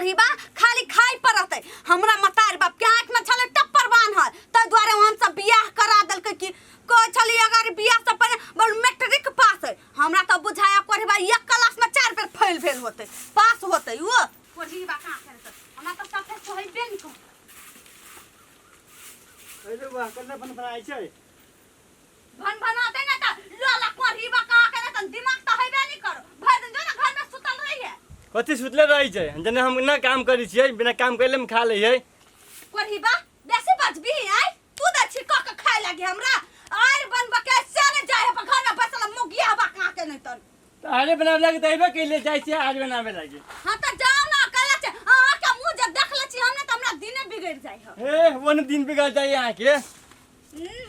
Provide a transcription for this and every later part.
कोढ़ीबा खाली खाइ पर रहतै। हमरा मतार बाप के आँख में छलै टप्पर बान्हल, ताहि दुआरे हम सब बियाह करा देलकै। कि कहै छली अगर बियाह से पहिले बोल मैट्रिक पास है। हमरा तऽ बुझाया कोढ़ीबा एक क्लास में 4 बेर फेल भेल होतै, पास होतै ओ कोढ़ीबा कहाँ करतै। हमरा तऽ साफे सोहेबे नहि करतै। अरे वाह, कन्ने बन बनाइ छै। भन भनाते ना त लोला कोढ़ीबा कहाँ करे त दिमाग त हेबे नहीं करो। भर दिन जो ना घर में सुतल रही है। कथी सुतले रहै छै? जेना हम ना काम करै छियै, बिना काम कैले हम खा लै है। कोढ़ीबा बेसी बजबी आइ तू दै छी क के खाय लागी हमरा आर बनब के से ने जाय है घर में बैसल मुगिया बा कहाँ के नहीं तन। तऽ आरे बनाबे लागी तऽ अयबे कैले जाइ छियै आज बनाबे लागी। हां तऽ जाओ ना, कहला छै अहाँ के मुंह जे देख ले छी हम ने तऽ हमरा दिने बिगड़ जाय है। ए वन दिन बिगड़ जाइ अहाँके।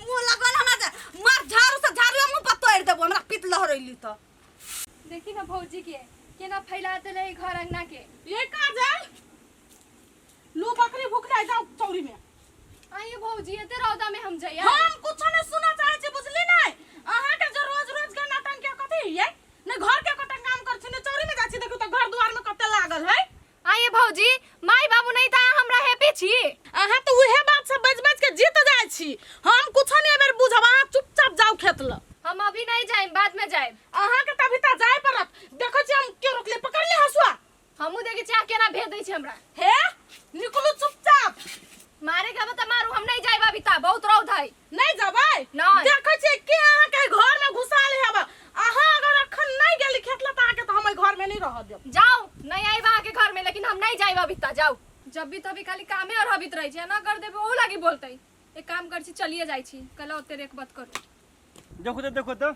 मुंह लगल हमरा जे मार झाड़ू से झाड़ू मुंह पर तोड़ देबो, हमरा पित लहरैली तऽ। देखी ना भौजी के केना फैला देले घर अंगना के। ये काजल लू बकरी भूख जाय जाओ चौरी में। आइए भौजी एते रौदा में हम जइया। हम कुछ नहीं सुना चाहे छी बुझली नहीं। अहाँ के जो रोज रोज के नाटक के कथी ये ने घर के कते काम कर छी ने चौरी में जाय छी, देखू त घर द्वार में कते लागल है। आइए भौजी माई बाबू नहीं ता हमरा हेपी छी। अहाँ तो उहे बात से बज बज के जीत जाय छी, हम कुछ नहीं एबेर बुझब, अहाँ चुपचाप जाओ खेत ल। हम अभी नहीं जाइम, बाद में जाइम। अहाँ के तभी ता जाय पड़त। देखो छी हम के रोकले, पकड़ ले हसुआ। हमहू देखे छी अहाँ केना भेज दै छी हमरा। हे निकलू चुपचाप। मारे के त मारू, हम नहीं जाइब अभी ता बहुत रौद है। नहीं जबै? नहीं। देखै छी के अहाँ के घर में घुसा ले हेब। अहाँ अगर अखन नहीं गेली खेत ल त अहाँ के त हम घर में नहीं रह देब। जाओ, नहीं आइब अहाँ के घर में, लेकिन हम नहीं जाइब अभी ता, जाओ। जब भी तभी खाली कामे और हबित रहे छी, ना कर देबे ओहू लागी बोलतै। एक काम कर छी चलिए जाइ छी, कल ओते रेख बत करू। देखो तो, देखो तो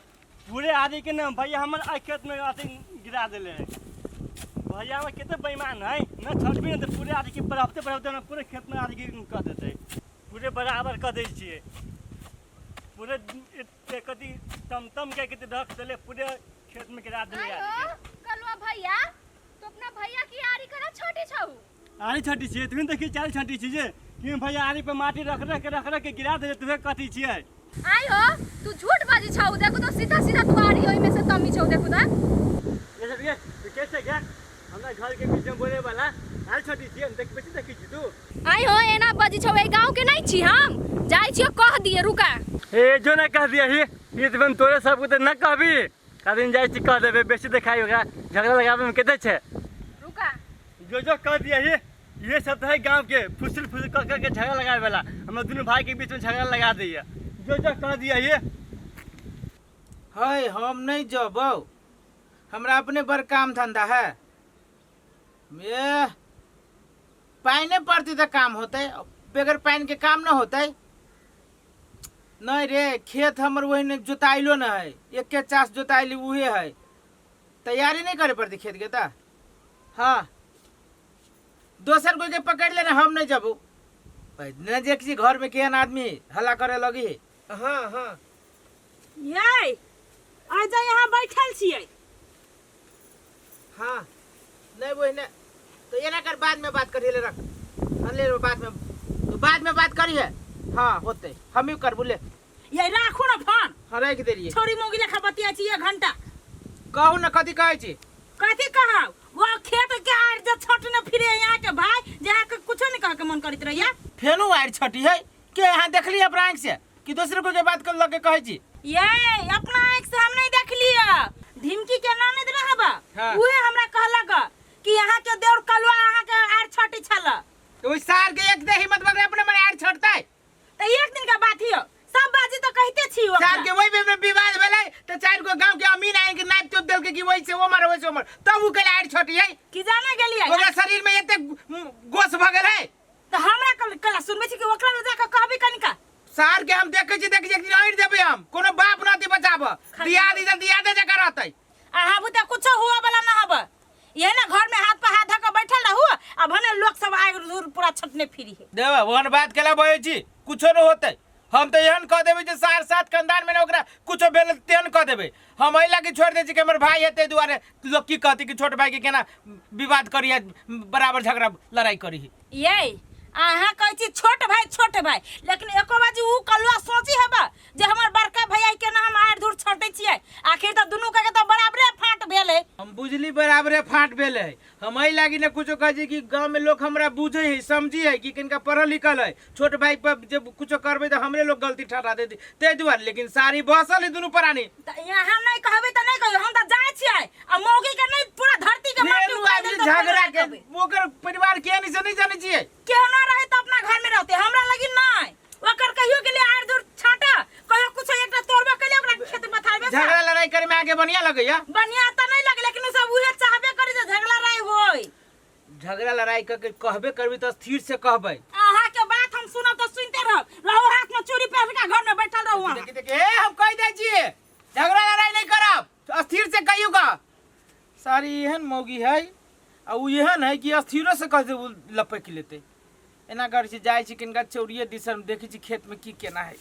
पूरे आदमी के ना भैया हमर आइ खेत में अथी गिरा देले है। भैया हमर कते बेईमान है ना, छटबी ना तो पूरे आदमी के पढ़ाते पढ़ाते ना पूरे खेत में आदमी के कह देते, पूरे बराबर कह दै छियै। पूरे एते कथी तम तम के कते रख देले, पूरे खेत में गिरा देले आदमी के। कलवा भैया तो अपना भैया की आरी करा छोटी छौ। आरी छटी छियै तुही देखी चाल छटी छी जे कि भैया आरी पे माटी रख रख के रख रख के गिरा दे तुहे कथी छियै। आई हो तू झूठ बाजी छौ, देखो तो सीधा सीधा तू आरी ओइ में से तमी छौ, देखो त। ये सब ये तू कैसे क्या हमरा घर के बीच में बोले वाला आरी छटी छियै हम देख बेसी देखी छी तू। आई हो एना बाजी छौ, ए गांव के नहीं छी हम, जाई छियो कह दिए रुका। ए जो ना कह दिया ही ये तो तोरे सब को ना कहबी, कदिन जाइ छी कह देबे बेसी देखाई ओकरा झगड़ा लगाबे में कते छै। रुका जो जो कह दिया ही ये सब है गांव के फुसिल फुसिल कर कर के झगड़ा लगावे वाला, हम दोनों भाई के बीच में झगड़ा लगा दैया। जो जो कह दिया ये। है हम नहीं जबौ, हमरा अपने बड़ काम धंधा है। ए पानि पड़ती तो काम होते, बगैर पानि के काम न होते। नहीं रे खेत हमर वही नहीं जोताइलो न है, एके चास जोताइली उहे है, तैयारी नहीं करे पड़ती खेत के ता। हाँ दोसर कोई के पकड़ लेना, हम नहीं जबू। न देख छी घर में केहन आदमी हल्ला करे लगी। हाँ हाँ ये आ जा यहाँ बैठल छियै। हाँ नहीं वही ने तो ये ना कर, बाद में बात करिए ले रख। हाँ, ले बाद में, तो बाद में बात करिए। हाँ होते हम ही कर बोले। ये राखू ना फोन। हाँ रख देलिए। छोरी मोगी लेखा बतिया छी 1 घंटा। कहू ना कथी कहै छी? कथी कहब, वो खेत के आर जे छट न फिरे यहाँ के भाई जे यहाँ के कुछो नहीं कह के मन करत रहिया। फेनो आर छटी है के यहाँ देखली अपना आँख से कि दोसर को के बात कर लगे कहै छी? ये अपना आँख से हम नहीं देखलिए, ढिमकी के ननद रहबा। हाँ। उहे हमरा कहलक कि यहाँ के देवर कलुआ यहाँ के आर छटी छल। तो ओइ सार के एक दे हिम्मत बदले अपने मने आर छटतै। त एक दिन का बात हियो, सब बाजी तो कहते छी ओकरा। सार के वही में विवाद भेलै त चार गो गांव के अमीन आइन के नाप तोप देलकै कि वही से ओ मर वही से ओ मर, तब उ कहले आर छटी है। कि जाने गेलियै ओकरा शरीर में एते गोश भ गेल है। त हमरा कल कला सुनबै छी कि ओकरा लग जाके कहबै कनिका। सार के हम देखै छी, देखै छी एक दिन ऐंठ देबै हम, कोनो बाप न दी बचाब, दिया दी त दिया दे जका रहतै। अहाँ बुते कुछो हुआ वाला न हब, ये ना घर में हाथ पर हाथ धऽ के बैठल रहू आ भने लोग सब आग दूर पूरा छटने फिरी है। देवा ओहन बात केला बजै छी, कुछो न होतै। हम तऽ एहन कह देबै जे सार सात खानदान में ओकरा कुछो भेल तेहन कह देबै। हम एहि लागी छोड़ि दै छी कि हमर भाई है, ताहि दुआरे लोग की कहतै कि छोट भाई के केना विवाद करी, बराबर झगड़ा लड़ाई करी। ये अहाँ कहै छी छोट भाई छोट भाई, लेकिन एको बाजी ऊ कलुआ सोची हेबा जे हमर बड़का भैया के ना हम आड़ धूर छटै छियै। आखिर तऽ दुनू के तऽ बराबरे फाट भेल है। हम बुझली बराबरे फाट भेल है। हम एहि लागी ने कुछो कहै छी कि गाँव में लोग हमरा बुझे है, समझी है कि किनका पढ़ल लिखल है। छोट भाई पर जब कुछो करबै तऽ हमरे लोग गलती ठहरा देती, ताहि दुआरे। लेकिन सारी बसल है दुनू प्राणी। तऽ यहाँ नहीं कहबै तऽ नहीं कहबै, हम तऽ जाइ छियै आ मौगी के नहीं पूरा धरती के माटी फेर उखाड़ आबि देल तऽ फेर झगड़ा नहीं के कहबै। ओकर परिवार के नहीं से नहीं जानै छियै। केहनो रहे तऽ अपना घर में रहते, हमरा लगी नहीं। ओकर कहियो के लिए आड़ दूर छाटा, कहियो कुछो एकटा तोड़बा के लिए ओकरा खेत पथार में झगड़ा लड़ाई करे में आगे बढ़िया लगैया। बढ़िया तऽ नहीं लगे, लेकिन उ सब उहे चाहबे करी जे झगड़ा लड़ाई होय। झगड़ा लड़ाई करके कहबे करबी तऽ स्थिर से कहबै। अहाँ के बात हम सुनब तऽ सुनते रहब, रहू हाथ में चूड़ी पहिर के घर में बैठल रहू अहाँ। देखी देखी, ए हम कहि दै छियै झगड़ा लड़ाई नहीं करब, स्थिर से कहियो का। सारी एहन मौगी है आ उ एहन है कि स्थिरो से कह दे उ लपकि लेतै। एना करै छी, जाइ छी किनका चौरिये दिसन, देखै छी खेत में की केना है।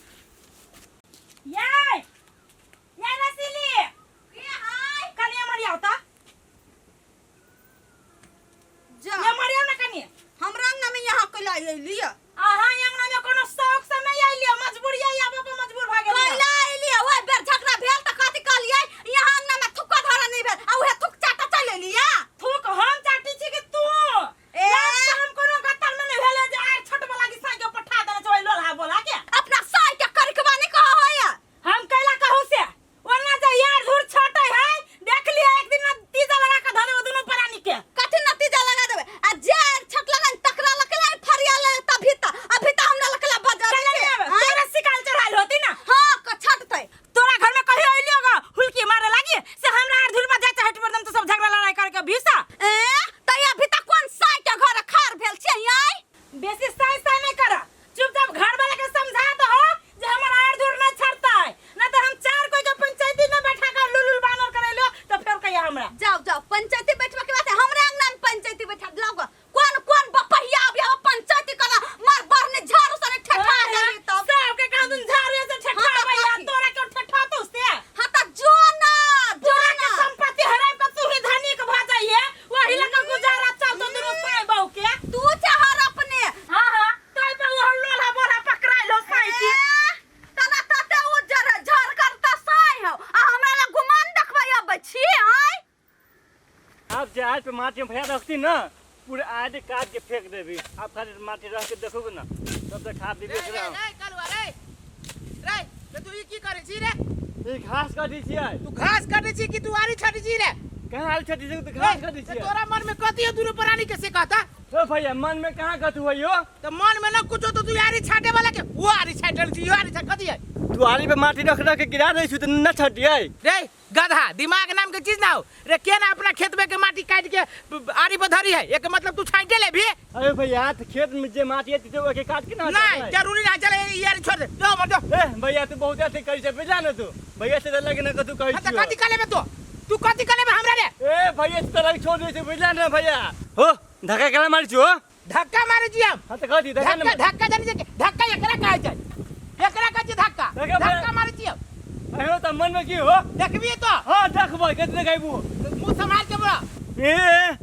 याय याय रसीली के हाय कनिया मरिया होता जा ये मरिया ना कनिया। हमरा अंगना में यहाँ कैला अइली? अहाँ अंगना में कोनो शौक से नहीं अइली, मजबूरी है, आबऽ पर मजबूर भऽ गेलियै। कैला अइली? ओइ बेर झगड़ा भेल तऽ कथी कहलियै? यहाँ अंगना में थुक्का धरा नहीं भेल आ उहे थुक चाटा चलि अइली। थूक हम चाटी छी कि तू? ए! लाज शरम कोनो गत्तर में नहीं भेले जे आइ छोट वाला की साई के पठा देने छै ओइ लोलहा बोला के। अपना साई के करिकबा नहीं कहो होय। हम कैला कहू से ओना जे यार धूर छोटे है देख लिया एक दिन नतीजा लगा के धरे दुनू प्राणी के। कथी नतीजा लगा देबे? आ जे छट लगन तकरा लकला फरिया ले तभी त अभी त हमरा लकला बजा कैला नहीं आवे तोरा सिकाल चढ़ाइल होती ना। हां छटतै। तोरा घर में कहियो अइलियो ग हुलकी मारे लागी से हमरा आर धूर में जाय हट पर दम तो सब झगड़ा लड़ाई करके भीसा। ए त अभी त कोन साई के घर खार भेल छै आइ? बेसी साई साई नहीं कर, चुपचाप घर वाला के समझा दहो जे हमर आर धूर नहीं छड़तै, ना तो हम चार कोई के पंचायती में बैठा कर लुलुल बानर करेलो तो फेर कहिया हमरा। जाओ जाओ पंचायती बैठवा के बात है, हमरा अंगना में पंचायती बैठा लाओ ग। कोन कोन बपहिया अभी हम पंचायती करा मार बरने झाड़ू सने ठेठा देली तब। सबके कहा तुम झाड़ू से ठेठा हाँ, तो भैया कथी? तोरा के ठेठा तो से। हां त जो ना जो तोरा के ना संपत्ति हराम के तू ही धनिक भ जाइए, वही लगा गुजारा चल तो दुनू साई बहू के। तू चाहर अपने। हां हां तोय पर वो लोला बोला पकड़ाइल हो साई के। तना ताते उजर झर करता साई हो आ हमरा लग गुमान देखबै अबै छी आइ। आप जे आज पे माटी में भैया रखती ना पूरे आदि काट के फेंक देबी। आप खाली माटी रख के देखोगे ना तब तक खा पी रे के रे रहो। रे कलुआ रे रे ते तू ई की करै छी रे? ई घास काटी छियै। तू घास काटै छी कि तू आरी छाटै छी रे? कहाँ आरी छाटै छी? तू घास काटै ते छियै। तोरा मन में कथी है दुनू प्राणी के से कहता? ओ भैया मन में कहाँ कथू है यो? तो मन में ना कुछो तो तू आरी छाटे वाला के वो आरी छाटल छी, यो आरी छाट कथी है? तू आरी पे माटी रख रख के गिरा दै छु त न छटियै। रे गधा, दिमाग नाम के चीज ना हो रे। के ना अपना खेत में के माटी काट के आरी पर धरी है, एक मतलब तू छाटे ले भी। अरे भैया तो खेत में जे माटी है ते ओके काट के ना नहीं हटाबै। जरूरी ना, चल ई आरी छोड़ दे, जो मर जो। ए भैया तू बहुत अथी करै छै बुझला ना तू। भैया से लगे ना कथू कहै हाँ, तो छियो। कथी कलेबे तू? तू कथी कलेबे हमरा रे? ए भैया से लगे छोड़ दे छै बुझला ना भैया। हो धक्का केना मारै छियो? धक्का मारै छी हम। हां त कथी धक्का धक्का धक्का जानी छै धक्का एकरा कहै छै, एकरा कहै छै धक्का। धक्का भैया। धक्का मारै छी हम। अरे त मन में की हो? देखबी तो। हां देखबै, कथी देखाइबू? मुंह संभाल के बोला। ए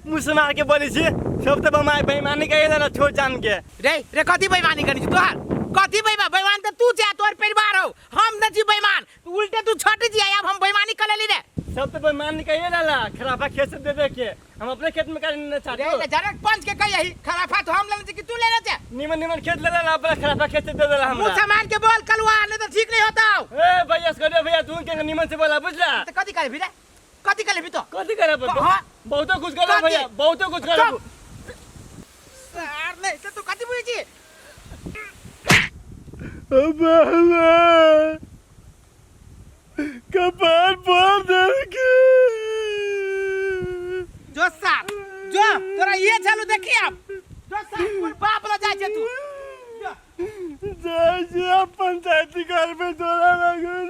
मुंह संभाल के बोलै छी, सब त बमाई बेईमानी करै ना छोड़ जान के। रे रे कथी बेईमानी करै छी तोहार? कथी बेईमान? बेईमान त तू छै, तोहर परिवार हो, हम न छी बेईमान। उल्टे तू छट छी, आब हम बेईमानी कर लेली रे। सब त बेईमानी कहिए लाला, खराबा खेत से दे दे के हम अपने खेत में कर न चाहते। रे जरा पंच के कहिए खराबा तो हम लेने छी कि तू लेने छे? निमन निमन खेत ले लाला, अपना खराबा खेत से दे देला हमरा। मुंह संभाल के बोल कलुआ, नहीं तो ठीक नहीं होता। ए भैया से करे भैया, तू के निमन से बोला बुझला। तो कथी करे भी रे? कथी करे भी तो? कथी करे? हाँ। बहुतो कुछ करे कथी? भैया, बहुतो कुछ करे। चुप। सार नहीं तो तू कथी बुझै छी? कपार फोड़ देलकै। जो सार जो तोरा ये छलू देखी आब जो सार कोन बाप ल जाइ छै तू। जो। जाइ छी आब पंचायती घर में तोरा लगन।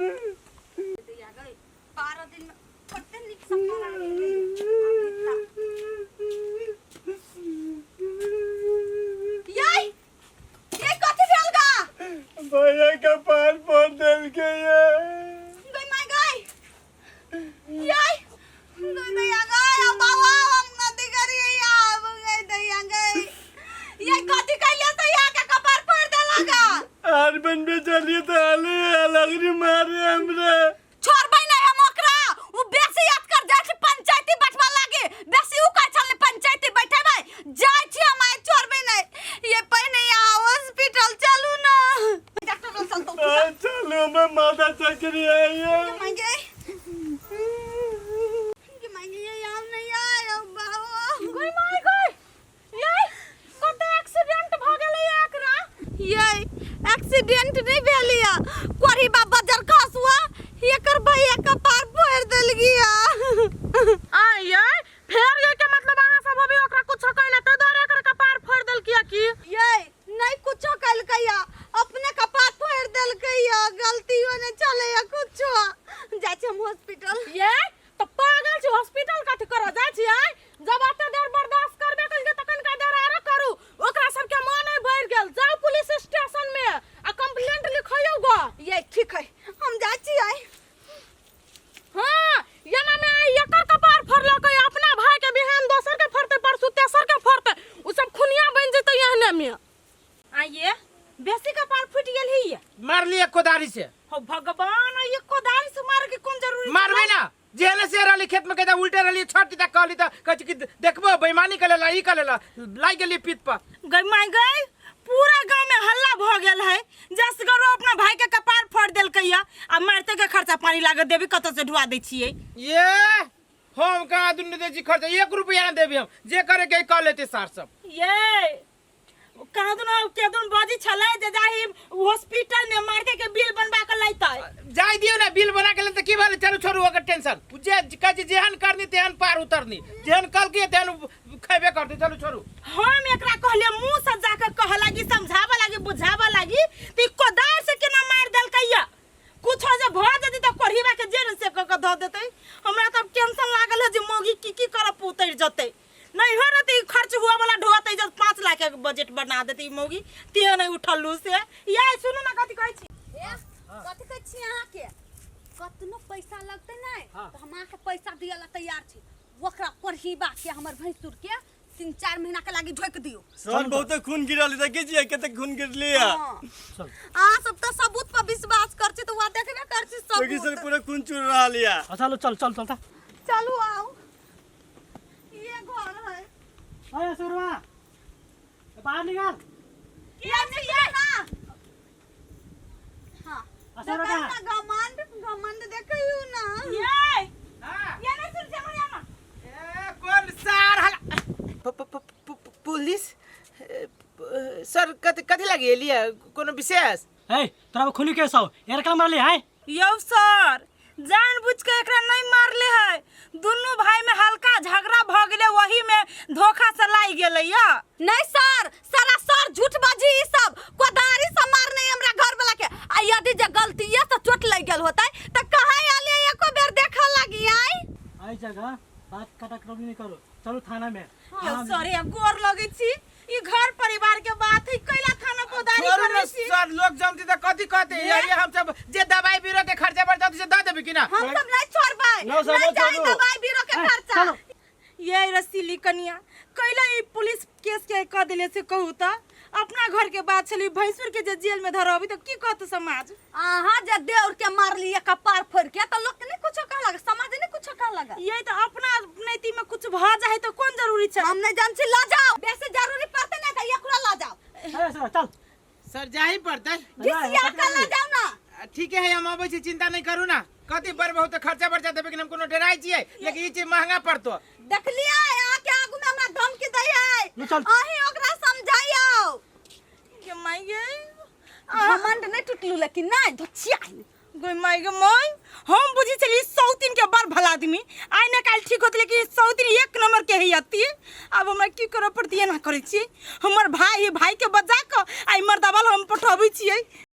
12 दिन में कते नीक से पढ़ा गेलै। याई ये कथी भेल गा? भैया कपार फोड़ देलकै ये। गई my गई याई गई दैया गई, अब बाबा हम नदी करिए आब गई दैया गई। ये कथी कैले से रहलिए तो आले लगनी मारे हमरा। छोड़बै नहीं हम ओकरा। उ बेसी याद कर जाइ छी पंचायती बैठवा लागे, बेसी उ कहै छलै पंचायती बैठेबै, जाइ छी हम आइ, छोड़बै नहीं। ये पहिने यहाँ हॉस्पिटल चलू ना, डॉक्टर लग चलतौ। आ, चलो मैं माथा चक्कर आई है। मांगे के मांगे ये यहाँ नहीं आया बाबा। गई माय गई, ये कते एक्सीडेंट भ गेलै एकरा? ये एक्सीडेंट नहीं भेलिया, कोरी बाबा जर खसुआ एकर भैया कपार फोड़ देल गिया। आ ये फेर ये के मतलब अहाँ सब अभी ओकरा कुछो कहले ते दुआरे एकर कपार फोड़ देलकिया की? ये नहीं कुछो कहलकैया, अपने कपार फोड़ देलकैया, गलतियो नहीं चलैया कुछो। जाइ छी हम हॉस्पिटल। ये तो पागल छी, हॉस्पिटल कथी करऽ जाइ छी? आइ जब एते देर बर्दाश्त करबे कलकै तऽ कनिका देर आरो करू। ओकरा सबके मन भरि गेल, जाउ पुलिस स्टेशन में आ कंप्लेंट लिखैयौ ग। ये ठीक है, हम जाइ छी आइ। हाँ, एना में आइ एकर कपार फोड़लकै अपना भाई के, बिहान दोसर के फोड़तै, परसू तेसर के फोड़तै, उ सब खुनिया बनि जेतै एहने में। आइए बेसी कपार फूटि गेल ही। मार लिए कोदारी से। हो भगवान, ये कोदारी से मार के कोन जरूरी? मारबे ना, जेहने से रहली खेत में कहता उल्टे रहली, छठ तक कहली त कहै छी कि देखबो बेईमानी कर लेला, ई कर लेला, लागि गेली पीत पर। गई माय गई, पूरा गांव में हल्ला भ गेल है, जसगरो अपना भाई के कपार फोड़ देलकै या आ मारते के खर्चा पानी लागत देबी, कतौ से ढुआ दै छियै? ये हम कहाँ दुनू दै छी खर्चा, 1 रुपया ना देबी हम, जे करे के कह लेते सार सब। ये कहाँ दुन के दुन बाजी छलै जे जाही हॉस्पिटल में मारते के बिल बनवा के लैतै। जाय दियौ ना, बिल बना के लेते की भेलै, चलू छोड़ू ओकर टेंशन। जे कहै छै जेहन करनी तेहन पार उतरनी, जेहन कलकी तेहन खैबे करती, चलू छोड़ू। हम एकरा कहलियै मुंह से जाके कह लागी, समझाबऽ लागी, बुझाबऽ लागी, त ई कोदार से केना मारि देलकै या? कुछो जे भऽ जेतै तऽ कोढ़ीबा के जेल से कऽ के धऽ देतै। हमरा तऽ टेंशन लागल है जे मौगी की की करऽ उतरि जेतै, नहीं हो रहते खर्च हुआ वाला ढोते जब 5 लाख के बजट बना देते ई मौगी ते नहीं उठलू से। या सुनू ना कथी कहै छी। ए, कथी कहै छी अहाँके? कतनो पैसा लगतै नहि हाँ। तऽ हम अहाँके पैसा दिअ ला तैयार छी, ओकरा कोढ़ीबा के हमर भैंसुर के 3-4 महीना के लागी ढोकि दियौ। सर बहुत खून गिरल, देखै छियै कते खून गिरली है। हाँ। अहाँ सब तऽ सबूत पर विश्वास कर छी तऽ वहाँ देखबे कर छी देखी सर सबूत। पूरा खून चूर रहल है। अच्छा चलो, चल चल चल। चलू आउ, ये घर है। अरे सुरमा, बाहर निकाल। ये निकलो ना। हाँ। असुर देखै कहाँ? ना घमंड, घमंड देखैयौ ना। ये हाँ। ये नहीं सुन चलो यहाँ। ए, कोन सार हला पुलिस सर, कथी कथी लागि एलियै, कोनो विशेष? ए तोरा खुली केस हौ, यार कहाँ मारली है? यौ सर, जानबूझ के एकरा नहीं मारले है, दुनू भाई में हल्का झगड़ा भ गेलै, वही में धोखा से लागि गेलै या। नहीं सर, सरासर झूठ बाजी ई सब, कोदारी से मारने हमरा घर वाला के, आ यदि जे गलतीये से चोट लग गेल होतै त कहाँ आले एको बेर देखऽ लागी आई? आई जगह बात काटा कटौती नहीं करो, चलो थाना में। यौ सर, या गोर लगै छी, ई घर परिवार के बात है, कैला थाना कोदारी छोड़ू करै न छी? सर, लोग जमती तऽ कथी कहते? ये हम सब जे दवाई बीरो के खर्चा बढ़ जाती से दऽ देबी कि ना? हम सब नहीं छोड़बै। ना सर, नहीं ना चाही छोड़ू। दवाई बीरो के ए, खर्चा। चलो। ये रसीली कनिया कैला ई पुलिस केस के कह देले से कहू त? अपना घर के बात छली, भैंसुर के जे जेल में धरबी त की कहत समाज? अहाँ जे देवर के मारलिए कपार फोड़ के त लोग के नहीं कुछो कहलक, समाज नहीं कुछो कहलक। ये त अपना नैति में कुछ भ जाए त कोन जरूरी छै? हम नहीं जान छी, ल जाओ, बेसी जरूरी पड़ते नहीं त एकरो ल जाओ। अरे सर चल। सर जाही पड़तै। घिसिया के ल जाओ ना। ठीक है, हम अबै छी, चिंता नहीं करू ना। कथी बड़ बहुत खर्चा बर्चा देबै कि हम कोनो डराइ छियै, लेकिन ई चीज महंगा पड़तो। देखलिए अहाँ के आगू में हमरा धमकी दै है। लो चल। अहीं ओकरा समझाइयो। के माय गे, घमंड नहीं टूटलू लेकिन नहीं धोचिया। गई माय गे माय, हम बुझी छली सौतीन के बड़ भला आदमी, आइ ने काल्हि ठीक होत, लेकिन सौतीन एक नंबर के है अति। अब हमरा की करऽ पड़तै? एना करै छियै, हमर भाई है, भाई के बजा कऽ आइ मर्दावाल हम पठबै छियै।